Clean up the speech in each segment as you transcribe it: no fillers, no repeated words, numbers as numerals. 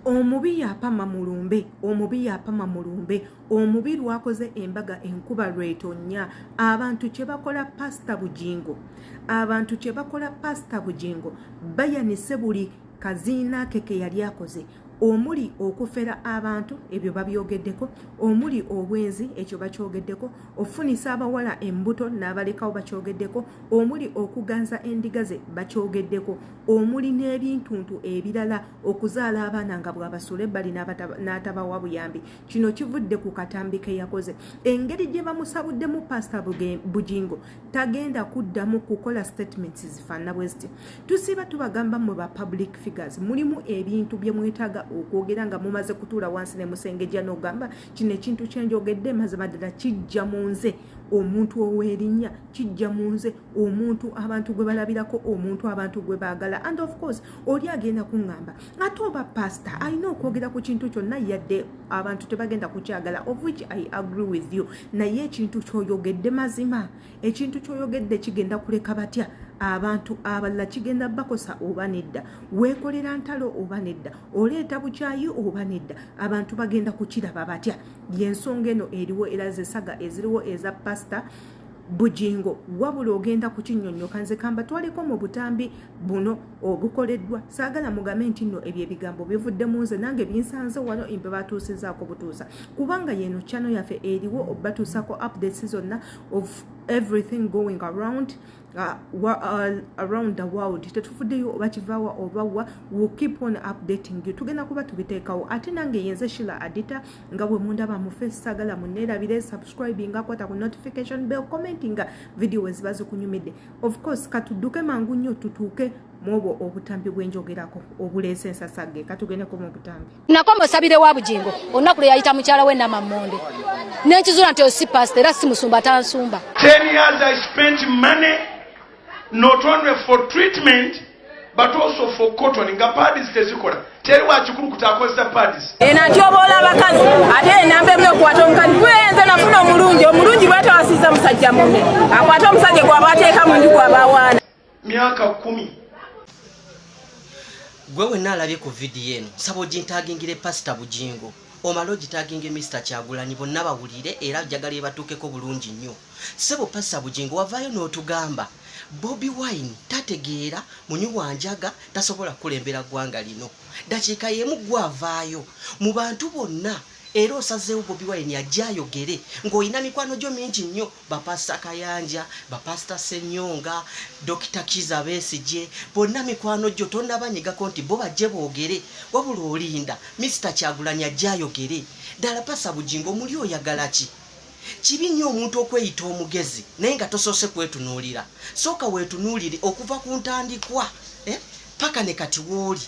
Omubi yapama mulumbe, omubi yapama mulumbe, omubi lwakoze embaga enkuba lw'etonnya. Abantu kye bakola Pasita Bugingo, abantu kye bakola Pasita Bugingo, bayanise buli kaziina ke ke yali akoze, omuli okufera abantu, ebyo babyogeddeko, omuli obwenzi, ekyo bakyogeddeko, ofunisa abawala embuto n'abalekawo, bakyogeddeko, omuli okuganza endiga ze, bakyogeddeko, omuli n'ebintuntu ebirala, okuzaala abaana nga bw'abasuula ebbali n'atabawa buyambi. Kino kivudde ku katambi ke yakoze. Engeri gye bamusabuddemu Pasita Bugingo, tagenda kuddamu kukola statements zifaanana bwe ziti. Tusiiba tubagamba, mmwe ba public figures, mulimu ebintu bye mwetaaga okwogera nga mumaze kutuula wansi ne musengejja n'ogamba, "Kino ekintu kyenjogedde, mazima ddala kijja mu nze omuntu ow'erinnya, kijja mu nze omuntu abantu gwe balabirako, omuntu abantu gwe baagala?" And of course oli agenda kuŋŋamba, ate oba pasita alina okwogera ku kintu kyonna yadde abantu tebagenda kukyagala, of which I agree with you. Naye ekintu kyoyogedde, mazima ekintu kyoyogedde kigenda kuleka batya abantu abalala? Kigenda bakosa oba nedda? Weekolera ntalo oba nedda? Oleeta bukyayi oba nedda? Abantu bagenda kukiraba batya? Yensonga eno eriwo, era ze saga eziriwo eza Pasita Bugingo. Wabula ogenda kukinyonnyoka. Nze kambatwaleko mu butambi buno obukoleddwa. Saagala mugambe nti nno ebyo ebigambo bivudde mu nze, nange binsanze wano, mbe batuusizaako butuusa, kubanga yeno channel yaffe eriwo obatuusako updates zonna of everything going around the world. Tetuvuddeyo oba kivaawa oba wa, will keep on updating you. Tugenda kuba tubiteekawo. Ate nange yenze Shila Adita, nga bwe mundaba mu face. Sagala muneerabire subscribinga, kwata ku notification bell, commentinga video we ziba zikunyumidde. Of course katudduke mangu nnyo tutuuke mu obwo obutambi bwenjogerako obuleese ensasagge. Katugendeko mu butambi. Nakoma osabire wa Bugingo olunaku lwe yayita mukyala we Namammonde, nenkizuula nti oyo si pasita era si musumba, tansumba. 10 years I spent money not only for treatment but also for cotton, nga pads tezikola, teri wakikulukuta akozesa pads. Eno atyoboola abakazi, ate enamba emu okukwata omukazi kuyenze nafuna omulungi. Omulungi bwatawasiza musajja munne, akwate omusajja gwaba ateeka mu nju gwaba awaana. Myaka 10. Gwe wenna alabye ku vidiyo eno, nsaba ogintagingire Pasita Bugingo, omale ogitaginge Mr Kyagulanyi, bonna bawulire era njagala ebatuukeko bulungi nnyo. Ssebo Pasita Bugingo, wavaayo n'otugamba Bobi Wine tategeera, munywi wa njaga, tasobola kukulembera ggwanga lino. Dakiika y'emu gwavaayo mu bantu bonna era osazeewo Bobi Wine ajja ayogere, ng'olina mikwano gyo mingi nnyo, Bapasita Kayanja, Bapasita Senyonga, Dokita Kiza Besigye, bonna mikwano gyo, tonnabanyigako nti bo bajje boogere, wabula olinda Mr Kyagulanyi ajja ayogere. Ddala Pasita Bugingo, muli oyagala ki? Kibi nnyo omuntu okweyita omugezi naye nga tosoose kwetunuulira. Sooka weetunuulire okuva ku ntandikwa, eh? Paka ne kati wooli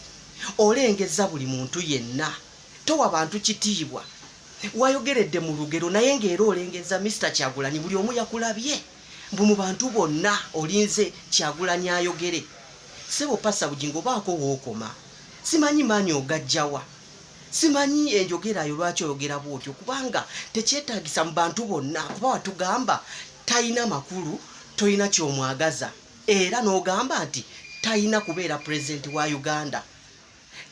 olengeza buli muntu yenna, towa bantu kitiibwa. Wayogeredde mu lugero naye ng'era olengeza Mr Kyagulanyi. Buli omu yakulabye mbu mu bantu bonna olinze Kyagulanyi ayogere. Ssebo Pasita Bugingo, baako wookoma. Simanyi maanyi ogajjawa, simanyi enjogerayo lwaki oyogera bwotyo, kubanga tekyetaagisa mu bantu bonna, kuba watugamba talina makulu, tolina kyomwagaza, era n'ogamba nti talina kubeera pulezidenti wa Uganda.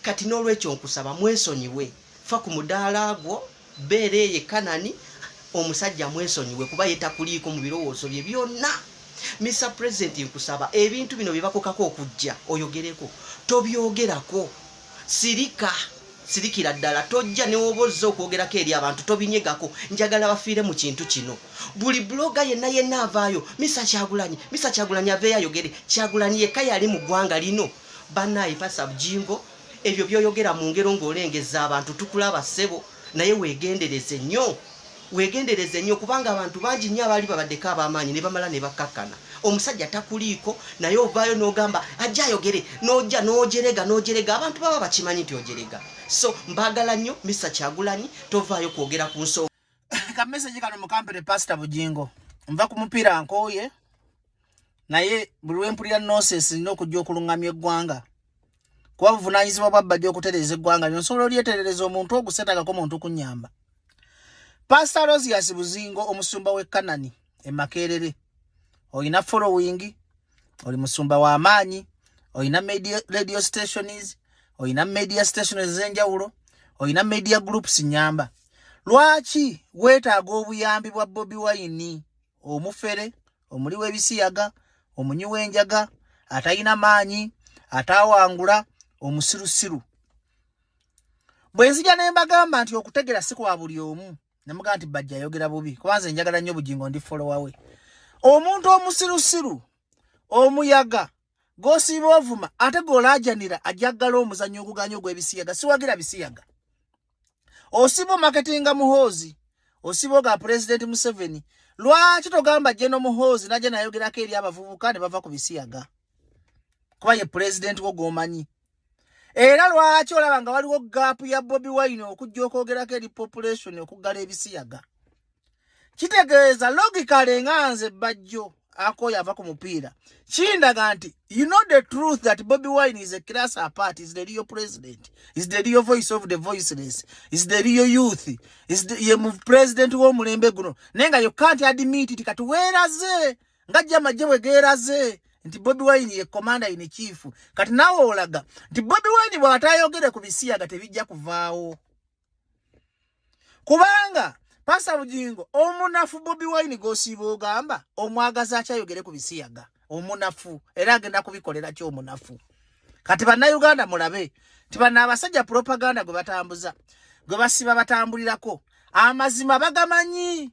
Kati n'olwekyo nkusaba mwesonyiwe, fa ku mudaala gwo, beera eyo ekanani. Omusajja mwesonyiwe kuba ye takuliiko mu birowoozo bye byonna. Mr President, nkusaba ebintu bino bye bakokako okujja oyogereko, tobyogerako, sirika, sirikira ddala, tojja. Newoba ozze okwogerako eri abantu, tobinyegako. Njagala bafiire mu kintu kino. Buli blogger yenna yenna avaayo, Mr Kyagulanyi, Mr Kyagulanyi aveeyo ayogere. Kyagulanyi yekka yali mu ggwanga lino. Bannaaye Pasita Bugingo, ebyo byoyogera mu ngero ng'olengeza abantu, tukulaba ssebo, naye weegendereze nnyo, weegendereze nnyo, kubanga abantu bangi nnyo abaali babaddeko ab'amaanyi ne bamala ne bakkakkana. Omusajja takuliiko, naye ovaayo n'ogamba ajja ayogere, n'ojja n'ojerega, n'ojerega. Abantu baba bakimanyi nti ojerega. So mbaagala nnyo. Mr Kyagulanyi, tovaayo kwogera ku nsonga. Ka message kano mukampere Pastor Bugingo. Nva ku mupiira, nkooye, naye buli lwempulira nonsense nina okujja okuluŋŋamya eggwanga, kuba buvunaanyizibwa bwa bbajja okutereeza eggwanga lyo. Nsobola olyeterereza omuntu ogwo, seetagako muntu kunnyamba. Pastor Aloysius Buzingo, omusumba w'e Kanani e Makerere, olina following, oli musumba w'amaanyi, olina radio stations, Olina media station ez'enjawulo, olina media groups. Nyamba, lwaki weetaaga obuyambi bwa Bobi Wine, omufere, omuli w'ebisiyaga, omunywi w'enjaga, atalina maanyi, ataawangula, omusirusiru? Bwe nzija ne mbagamba nti okutegera si kwa buli omu, ne mugamba nti Bajja ayogera bubi, kuba nze njagala nnyo Bugingo, ndi follower we. Omuntu omusirusiru, omuyaga g'osiiba ovuma ate g'olaajanira, ajjaggala omuzannyo oguganya ogw'ebisiyaga. Siwagira bisiyaga. Osiba omarketinga Muhoozi, osiba oga Pulezidenti Museveni. Lwaki togamba General Muhoozi najja nayogerako eri abavubuka ne bava ku bisiyaga, kuba ye pulezidenti wo gw'omanyi? Era lwaki olaba nga waliwo gap ya Bobi Wine okujja okwogerako eri population okuggala ebisiyaga? Kitegeeza logically, nga nze Bajjo akoyo ava ku mupiira, kindaga nti you know the truth that Bobi Wine is a class apart, is the real president, is the real voice of the voiceless, is the real youth, is the, ye mu president w'omulembe guno, naye nga you can't admit it. Kati weeraze nga jja amagye bwe geeraze nti Bobi Wine ye commander in chief. Kati naawe olaga nti Bobi Wine bw'atayogere ku bisiyaga tebijja kuvaawo, kubanga Pastor Bugingo omunafu Bobi Wine g'osiiba ogamba omwagaza akyayogere ku bisiyaga, omunafu era agenda kubikolera ki omunafu? Kati Bannayuganda mulabe nti bano abasajja propaganda gwe batambuza, gwe basiba batambulirako, amazima bagamanyi.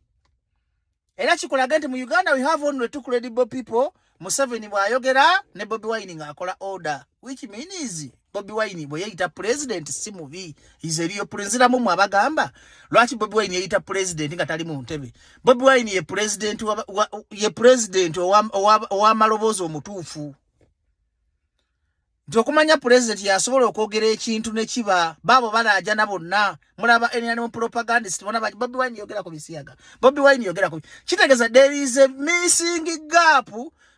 Era kikulage nti mu Uganda we have only two credible people: Museveni bw'ayogera ne Bobi Wine ng'akola order, which means Bobi Wine bwe yeeyita president si mubi, is a real president. Mu abagamba lwaki Bobi Wine yeeyita president nga tali mu ntebe, Bobi Wine ye president ye president ow'amaloboozi omutuufu, nti okumanya pulezidenti yasobola okwogera ekintu ne kiba. Baabo balaajana bonna, mulaba NRM propagandist bona Bobi Wine yogera ku bisiyaga, Bobi Wine yogera ku. Kitegeeza there is a missing gap.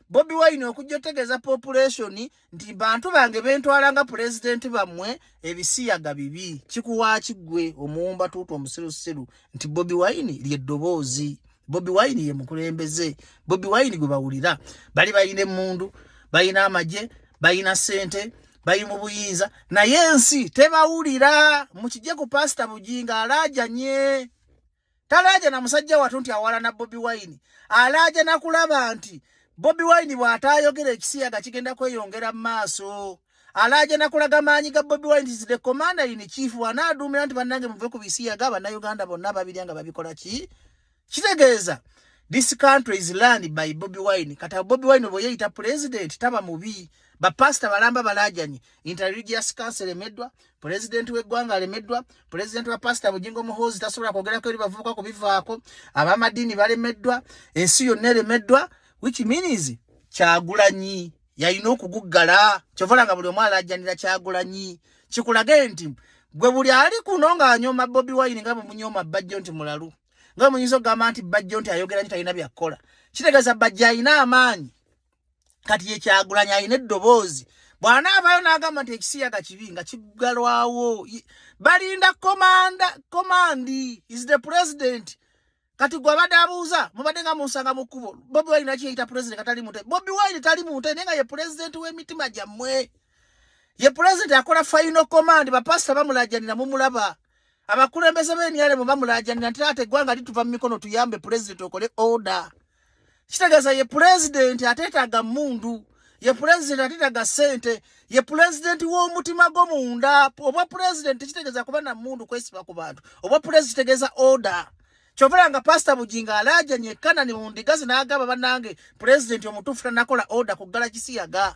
Bobi Wine okujja otegeeza population nti bantu bange bentwala nga pulezidenti bammwe, ebisiyaga bibi, kikuwa kiggwe omuwumba tuutu omusirusiru nti Bobi Wine lyeddoboozi, Bobi Wine ye mukulembeze, Bobi Wine gwe bawulira. Bali balina emmundu, balina amagye, balina ssente, bali mu buyinza, naye ensi tebawulira. Mukijje ku Pasita Bugingo, alaajanye. Talaaja na musajja watu nti awalana Bobi Wine, alaaja nakulaba nti Bobi Wine bw'ataayogera ekisiyaga kigenda kweyongera mu maaso. Alaaja nakulaga maanyi ga Bobi Wine is the commander in chief, wanaaduumira nti bannange muve ku bisiyaga, Bannayuganda bonna babirya nga babikola ki. Kitegeeza this country is run by Bobi Wine. Kati Bobi Wine bwe yeeyita president taba mubi. Bapasita balamba balajanye, Interreligious Council emeddwa, pulezidenti w'eggwanga alemeddwa, pulezidenti wa Pasita Bugingo Muhoozi tasobola kwogerako eri bavubuka kubivaako, ab'amadiini balemeddwa, ensi yonna eremeddwa, which means Kyagulanyi yalina okuguggala. Kyovala nga buli omu alajanira Kyagulanyi. Kikulage nti gwe buli ali kuno ng'anyooma Bobi Wine, nga bwe munyooma Bajjo nti mulalu, nga muyinza okugamba nti Bajjo nti ayogera nti talina byakkola, kitegeeza Bajjo alina amaanyi. Kati ye Kyagulanyi alina eddoboozi, bw'anaavaayo n'agamba nti ekisiyaga kibi nga kiggalwawo. Balinda commander. Command is the president. Kati gwe abadde abuuza, mubadde nga munsanga mu kkubo, Bobi Wine nakiyita president katali mute. Bobi Wine tali mute, naye nga ye president w'emitima gyammwe, ye president akola final command. Bapasita bamulajanira, mumulaba, abakulembeze b'NRM bamulajanira nti ate eggwanga lituva mu mikono, tuyambe president okole order. Kitegeeza ye president ateetaaga mundu, ye pulezidenti ateetaaga ssente, ye pulezidenti w'omutima gwo munda. Obwa pulezidenti tekitegeeza kuba na mundu kwesiba ku bantu, obwa pulezidenti kitegeeza order. Kyovula nga Pasita Bugingo alaajanye ekanani mu ndigazi n'agamba, bannange, pulezidenti omutuufu tanakola order kuggala kisiyaga,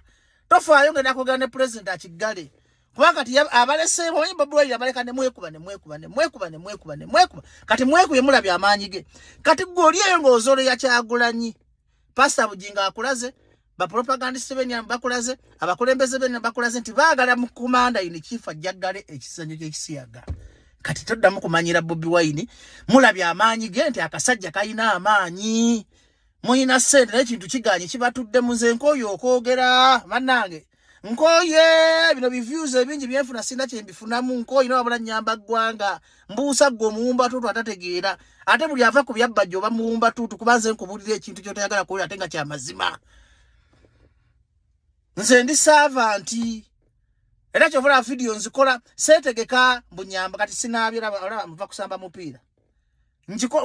tofaayo, ngenda kwogera ne pulezidenti akiggale. Kuba kati abaleseemu, omanyi Bobi Wine abaleka ne mwekuba, ne mwekuba, ne mwekuba, ne mwekuba, ne mwekuba. Kati mwekubye, mulabye amaanyi ge. Kati gwe oli eyo ng'ozoleya Kyagulanyi, Pasita Bugingo akulaze, bapropagandist benya bakulaze, abakulembeze benya bakulaze nti baagala mu commander in chief ajjaggale ekizanyo ky'ekisiyaga. Kati toddamu kumanyira Bobi Wine, mulabye amaanyi ge nti akasajja kalina amaanyi. Mulina ssente naye ekintu kiganye, kibatudde. Muze nkooye okwogera, bannange, nkooye bino biviews ebingi byenfuna, sina kyembifunamu. Nkooye nowabula nyamba ggwanga. Mbuusa ggwe omuwumba tuutu atategeera, ate buli ava ku byabbajja oba muwumba tuutu, kuba nze nkubuulira ekintu kyotoyagala kuwulira ate nga kyamazima. Nze ndi servant. Era kyova olaba vidiyo nzikola seetegeka mbu nyamba kati sinaabye olaba muva kusamba mupiira.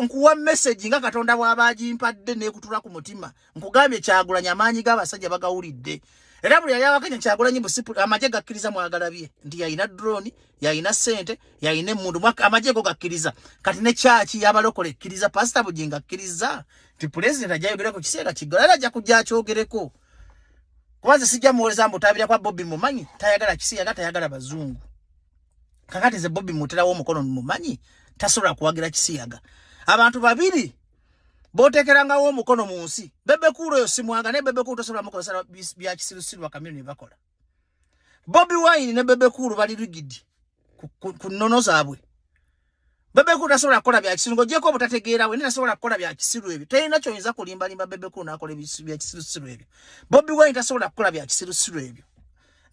Nkuwa message nga Katonda bw'aba agimpadde n'ekutula ku mutima. Nkugambye Kyagulanyi amaanyi g'abasajja bagawulidde. Era buli yali awakanya Kyagulanyi mbu sipu amagye gakkiriza mwagalabye nti yalina drone, yalina ssente, yalina emmundu, amagye go gakkiriza. Kati ne kyaki y'abalokole ekkiriza, Pasita Bugingo akkiriza nti pulezidenti ajja ayogereko kiseera kiggala era ajja kujja akyogereko. Kuba nze sijja muwoleza mbu tabira kwa Bobi mumanyi tayagala kisiyaga tayagala bazungu. Kakati nze Bobi muterawo omukono mumanyi tasobola kuwagira kisiyaga. Abantu babiri botekerangawo omukono mu nsi. Bebe Cool oyo simwaga naye Bebe Cool tosobola mukozesa bya kisirusiru bakamyuni bye bakola. Bobi Wine ne Bebe Cool bali rigid ku nnono zaabwe. Bebe Cool tasobola kukola bya kisiru ng'ogyeko obutategeera we, naye tasobola kukola bya kisiru ebyo. Terina ky'oyinza kulimbalimba Bebe Cool n'akola bya kisirusiru ebyo. Bobi Wine tasobola kukola bya kisirusiru ebyo.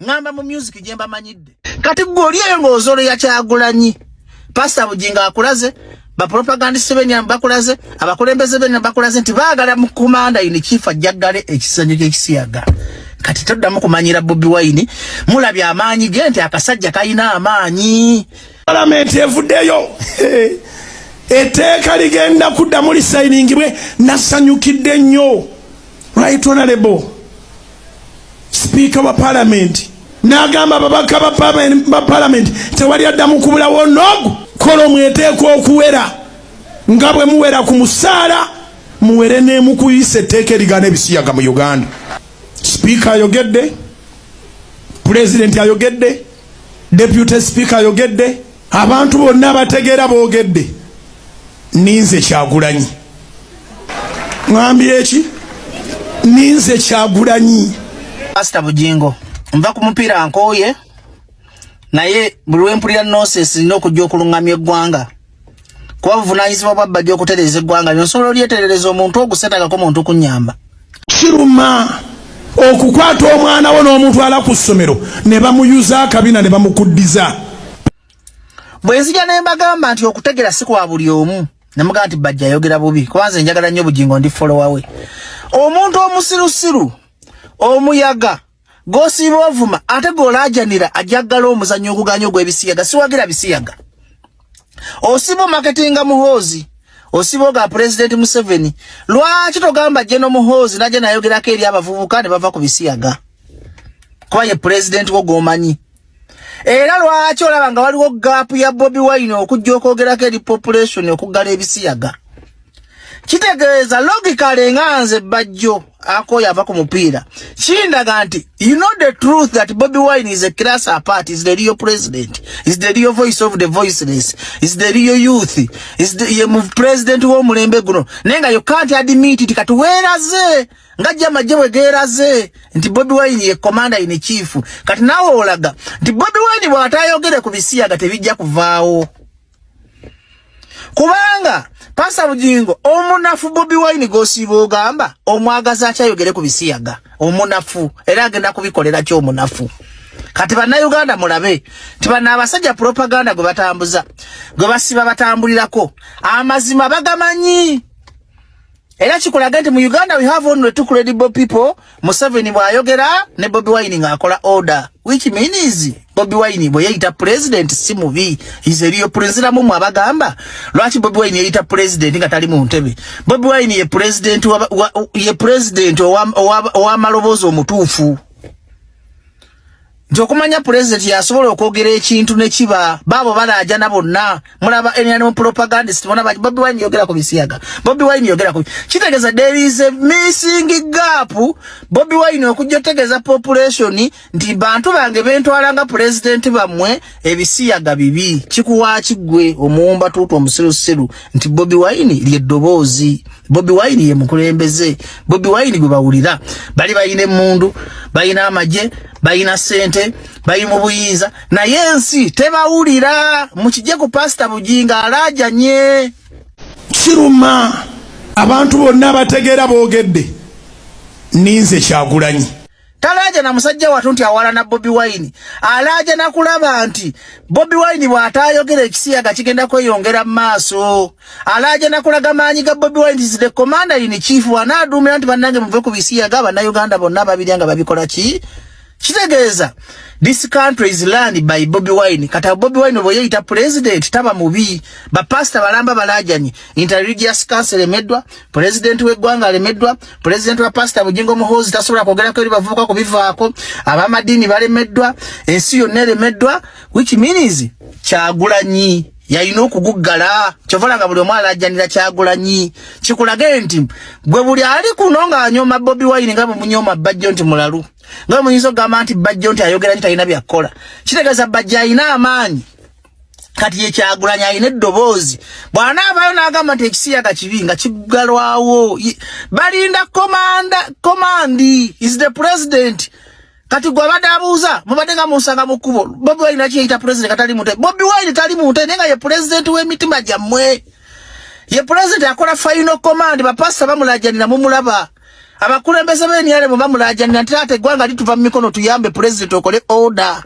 Ngamba mu music gye mbamanyidde. Kati gwe oli eyo ng'ozolo ya Kyagulanyi. Pastor Bugingo akulaze, ba propagandist b'ennyama bakulaze, abakulembeze b'ennyama bakulaze nti baagala mu commander in chief ajjaggale ekisanja ky'ekisiyaga. Kati toddamu kumanyira Bobi Wine, mulabye amaanyi ge nti akasajja kalina amaanyi. Palamenti evuddeyo etteeka ligenda kuddamu lisayiningibwe. Nasanyukidde nnyo Right Honorable Sipiika wa Palamenti n'agamba ababaka ba Palamenti tewali addamu kubulawo n'ogu kola omweteekwa okuwera nga bwe muwera ku musaala muwere n'emukuyisa etteeka erigaana ebisiyaga mu Uganda. Sipiika ayogedde, Pulezidenti ayogedde, Deputy Speaker ayogedde, abantu bonna abategeera boogedde. Ninze Kyagulanyi. Ngambye eki? Ninze Kyagulanyi. Pastor Bugingo, nva ku mupiira nkooye, naye buli lwe mpulira nonsense nina okujja okulungamya eggwanga. Kuba buvunaanyizibwa bwa Bbajjo okutereeza eggwanga lyo, nsobola olyeterereza omuntu ogwo seetagako muntu kunnyamba. Kiruma okukwata omwana wo n'omutwala ku ssomero ne bamuyuza akabina ne bamukuddiza. Bwe nzija ne mbagamba nti okutegera si kwa buli omu, ne mugamba nti Bajjo ayogera bubi, kuba nze njagala nnyo Bugingo ndi follower we. Omuntu omusirusiru, omuyaga, g'osiiba ovuma ate g'olaajanira ajja ggala omuzannyo oguganya ogw'ebisiyaga. Siwagira bisiyaga. Osiiba omaketinga Muhoozi, osiiba oga Pulezidenti Museveni, lwaki togamba General Muhoozi n'ajja n'ayogerako eri abavubuka ne bava ku bisiyaga? Kuba ye pulezidenti wo gw'omanyi. Era lwaki olaba nga waliwo gaapu ya Bobi Wine okujja okwogerako eri population okuggala ebisiyaga? Kitegeeza logically nga nze Bajjo akoyo ava ku mupiira, kindaga nti you know the truth that Bobi Wine is a class apart, is the real president, is the real voice of the voiceless, is the real youth, is the ye mu president w'omulembe guno, naye nga you can't admit it. Kati weeraze nga jja amagye bwe geeraze nti Bobi Wine ye commander in chief. Kati naawe olaga nti Bobi Wine bw'atayogere ku bisiyaga tebijja kuvaawo, kubanga Pastor Bugingo omunafu Bobi Wine g'osiiba ogamba omwagaza akyayogere ku bisiyaga, omunafu era agenda kubikolera ki omunafu? Kati bannayuganda mulabe nti bano abasajja propaganda gwe batambuza gwe basiba batambulirako amazima bagamanyi. Era kikulaga nti mu Uganda we have only two credible people, Museveni bw'ayogera ne Bobi Wine ng'akola order, which means Bobi Wine bwe yeeyita president si mubi, is a real president. Mu abagamba lwaki Bobi Wine yeeyita president nga tali mu ntebe? Bobi Wine ye president wa, wa, ye president ow'amaloboozi omutuufu, nti okumanya president yasobola okwogera ekintu ne kiba baabo balaajana bonna. Mulaba NRM propagandist bona bati Bobi Wine yogera ku bisiyaga, Bobi Wine yogera ku, kitegeeza there is a missing gap. Bobi Wine okujja otegeeza population nti bantu bange bentwala nga president bammwe, ebisiyaga bibi. Kikuwa kiggwe omuwumba tuutu omusirusiru nti Bobi Wine lye ddoboozi, Bobi Wine ye mukulembeze, Bobi Wine gwe bawulira. Bali balina emmundu, balina amagye, balina ssente, bali mu buyinza, naye ensi tebawulira. Mukijje ku Pasita Bugingo alaajanye. Kiruma abantu bonna abategeera boogedde. Ninze Kyagulanyi. Talaaja na musajja watu nti awalana Bobi Wine, alaaja na kulaba nti Bobi Wine bw'ataayogera ekisiyaga kigenda kweyongera mu maaso. Alaaja na kulaga maanyi ga Bobi Wine is the commander in chief, anaaduumira nti bannange muve ku bisiyaga, bannayuganda bonna babirya nga babikola ki. Kitegeeza this country is run by Bobi Wine. Kata Bobi Wine bwe yeeyita president taba mubi. Bapasita balamba balaajanye, Interreligious Council emeddwa, president w'eggwanga alemeddwa, president wa Pasita Bugingo Muhoozi tasobola kwogerako eri bavubuka kubivaako, ab'amadiini balemeddwa, ensi yonna eremeddwa, which means Kyagulanyi yalina okuguggala. Kyova nga buli omu alajjanira Kyagulanyi, kikulage nti gwe buli ali kuno ng'anyooma Bobi Wine nga bwe munyooma Bajjo nti mulalu, nga muyinza okugamba nti Bajjo nti ayogera nti talina byakkola, kitegeeza Bajjo alina amaanyi. Kati ye Kyagulanyi alina eddoboozi, bw'anaavaayo n'agamba nti ekisiyaga kibi nga kiggalwawo, balinda command is the president. Kati gwe abadde abuuza, mubadde nga munsanga mu kkubo, Bobi Wine akiyita president katali mute. Bobi Wine tali mute, naye nga ye president w'emitima gyammwe, ye president akola final command. Bapasita bamulajanira, mumulaba, abakulembeze b'enyalemu bamulajanira nti ate eggwanga lituva mu mikono, tuyambe president okole order.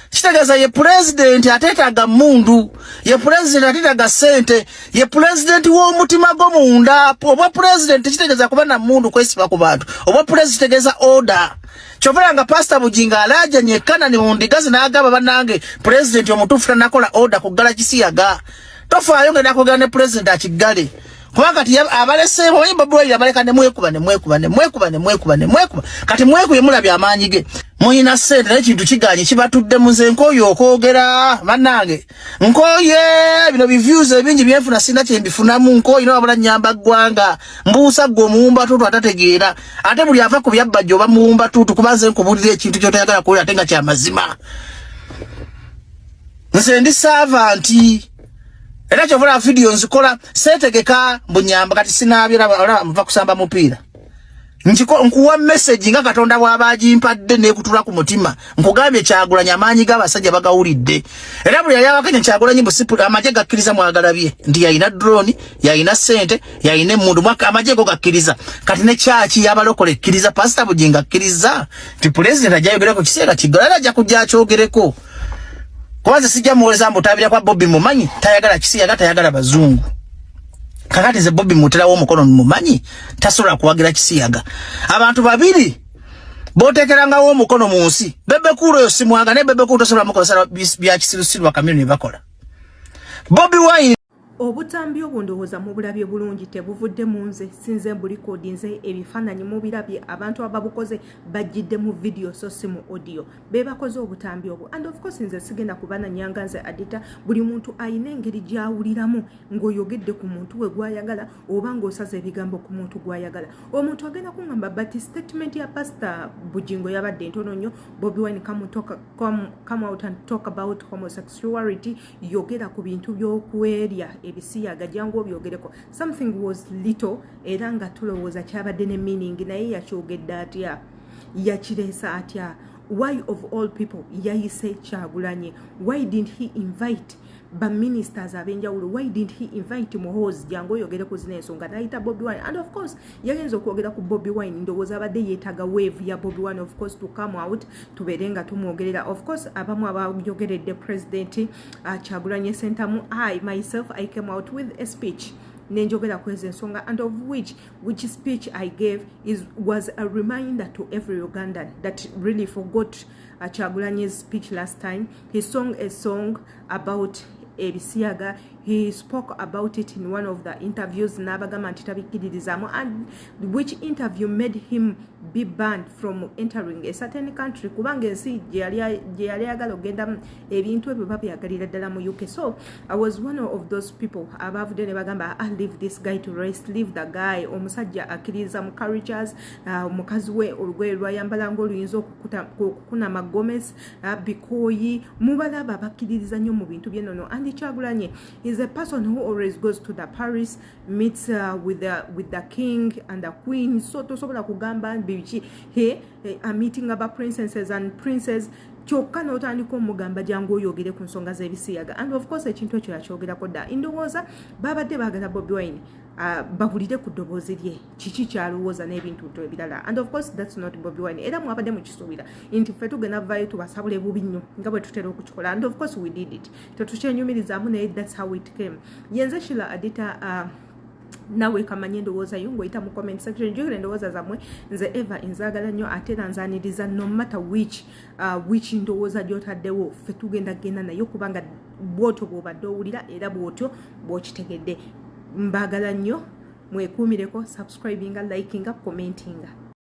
Kitegeeza ye pulezidenti ateetaaga mundu, ye pulezidenti ateetaaga ssente, ye pulezidenti w'omutima gwo munda. Obwa pulezidenti tekitegeeza kuba na mundu kwesiba ku bantu, obwa pulezidenti kitegeeza order. Kyova nga Pasita Bugingo alaajanye Kanani mu ndigazi n'agamba, bannange, pulezidenti omutuufu tanakola order kuggala kisiyaga, tofaayo, ngenda kwogera ne pulezidenti akiggale. Kuba kati abaleseewo, omanyi Bobi Wine abaleka ne mwekuba ne mwekuba ne mwekuba ne mwekuba ne mwekuba. Kati mwekubye, mulabye amaanyi ge, muyina ssente, naye ekintu kiganye kibatudde. Muze nkooye okwogera, bannange, nkooye bino biviews ebingi byenfuna, sirina kyembifunamu, nkooye nowabula nyamba ggwanga. Mbuusa ggwe omuwumba tuutu atategeera, ate buli ava ku byabbajja oba muwumba tuutu, kuba nze nkubuulira ekintu kyotayagala kuwulira ate nga kyamazima. Nze ndi servant, era kyovula vidiyo nzikola seetegeka mbunyamba. Kati sinaabye, olaba muva kusamba mupiira. Nkuwa message nga Katonda bw'aba agimpadde nekutula ku mutima. Nkugambye Kyagulanyi amaanyi g'abasajja bagawulidde, era buli yali awakanya Kyagulanyi busipu, amagye gakkiriza, mwagalabye nti yalina drone, yalina ssente, yalina emmundu, mwaka amagye go gakkiriza. Kati ne kyaki y'abalokole ekkiriza, Pasita Bugingo akkiriza nti pulezidenti ajja ayogereko kiseera kiggala, era ajja kujja akyogereko, kuba nze sijja muwoleza mbutabira kwa Bobi mumanyi tayagala kisiyaga, tayagala bazungu. Kakati nze Bobi muterawo omukono, mumanyi tasobola kuwagira kisiyaga. Abantu babiri botekerangawo omukono mu nsi, Bebe Cool oyo simwaga, naye Bebe Cool tosobola mukozesa bya kisirusiru bakamyoni bye bakola. Bobi Wine. Obutambi obwo ndowooza mubulabye bulungi, tebuvudde mu nze, sinze mbulikodinze. Ebifaananyi mubirabye, abantu ababukoze bajjidde mu vidiyo so si mu audio, bebakoze obutambi obwo. And of course nze sigenda kubananyanga, nze Adita. Buli muntu ayina engeri gyawuliramu ng'oyogedde ku muntu we gwayagala oba ng'osaza ebigambo ku muntu gwayagala. Omuntu agenda kuŋŋamba, but statement ya Pastor Bugingo yabadde ntono nnyo. Bobi Wine, come out and talk about homosexuality, yogera ku bintu by'okwerya ebisiyaga, jangu obyogereko. Something was little, era nga tulowooza kyabadde ne meaning, naye yakyogedde atya? Yakireesa atya? Why of all people yayise Kyagulanyi? Why didn't he invite baministers ab'enjawulo? Why didn't he invite Muhoozi, jangu oyogere ku zino ensonga, nayita Bobi Wine? And of course yagenza okwogera ku Bobi Wine, ndowooza abadde yeetaaga wave ya Bobi Wine, of course, to come out, tubeere nga tumwogerera. Of course abamu abayogeredde President Kyagulanyi Sentamu, I myself, I came out with a speech nenjogera ku ezo ensonga, and of which speech I gave was a reminder to every Ugandan that really forgot Kyagulanyi's speech last time. He song a song about ebisiyaga. He spoke about it in one of the interviews n'abagamba nti tabikkiririzaamu, and which interview made him be banned from entering a certain country, kubanga ensi gye yali ayagala ogendamu ebintu ebyo babyagalira ddala mu UK. So I was one of those people abavudde ne bagamba, ah, leave this guy to rest, leave the guy. Omusajja akkiririza mu cultures, omukazi we olugoye lwayambala ngaoluyinza okukunama gomes, bikooyi, mubalaba bakkiririza nnyo mu bintu byenono. And Kyagulanye is a person who always goes to the Paris, meets with the king and the queen, so tosobola kugamba biki he meeting aba princesses and princes, kyokka n'otandika omugamba jangu oyogere ku nsonga z'ebisiyaga. And of course ekintu ekyo yakyogerako dda. Ndowooza babadde baagala Bobi Wine bawulire ku ddoboozi lye kiki kyalowooza n'ebintu nto ebirala. And of course that's not Bobi Wine, era mwabadde mukisuubira nti ffe tugenda vaayo tubasabule bubi nnyo nga bwe tutera okukikola. And of course we did it, tetukyenyumirizaamu, naye that's how it came. Yenze Shila Adita. Nawe kamanye endowooza yo ng'oyita mu comment section. Jjukira, endowooza zammwe nze Eva nzaagala nnyo, ate era nzaniriza no matter which ndowooza gy'otaddewo. Ffe tugenda genda nayo, kubanga bwotyo bw'obadde owulira era bwotyo bw'okitegedde. Mbaagala nnyo, mwekuumireko. Subscribinga, likinga, commentinga.